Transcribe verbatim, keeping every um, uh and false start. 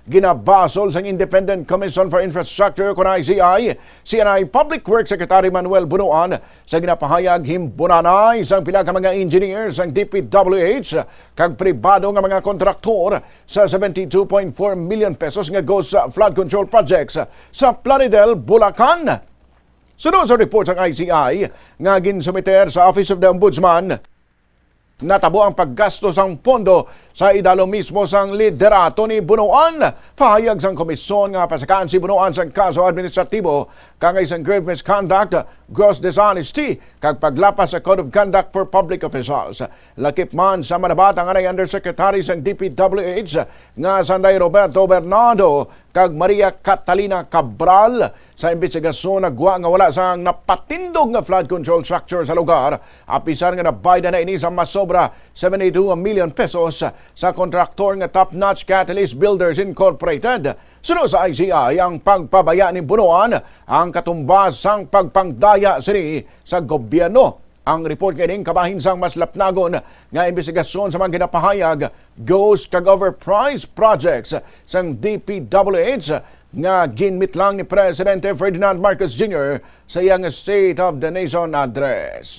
Ginabasol sang Independent Commission for Infrastructure, kon I C I, C N I Public Works Secretary Manuel Bunuan sa ginapahayag, himbunanay sang pila ka mga engineers sang D P W H kag pribado nga mga kontraktor sa seventy-two point four million pesos nga ghost flood control projects sa Plaridel, Bulacan. Suno sa report sang I C I nga ginsumiter sa Office of the Ombudsman, natabo ang paggasto sang pondo sa idalo mismo sang liderato ni Bunuan. Pahayag sang komisyon nga pasakaan si Bunuan sang kaso administratibo kangay sang grave misconduct, gross dishonesty, kag paglapas sa Code of Conduct for Public Officials. Lakip man sa manabat ang anay undersecretary sang D P W H nga sanday Roberto Bernardo kag Maria Catalina Cabral sa imbestigasyon, nagwa nga wala sang napatindog nga flood control structure sa lugar, apisar nga nabayda na ini sa masobra seventy-two million pesos sa kontraktor nga Top Notch Catalyst Builders Incorporated. Suno sa I C I, ang pagpabaya ni Bunuan ang katumbas sang pagpangdaya sini sa gobyerno. Ang report nga ining kabahin sang mas lapnagon nga imbestigasyon sa mga ginapahayag ghost kag overpriced projects sang D P W H nga ginmitlang ni Presidente Ferdinand Marcos Junior sa iyang State of the Nation Address.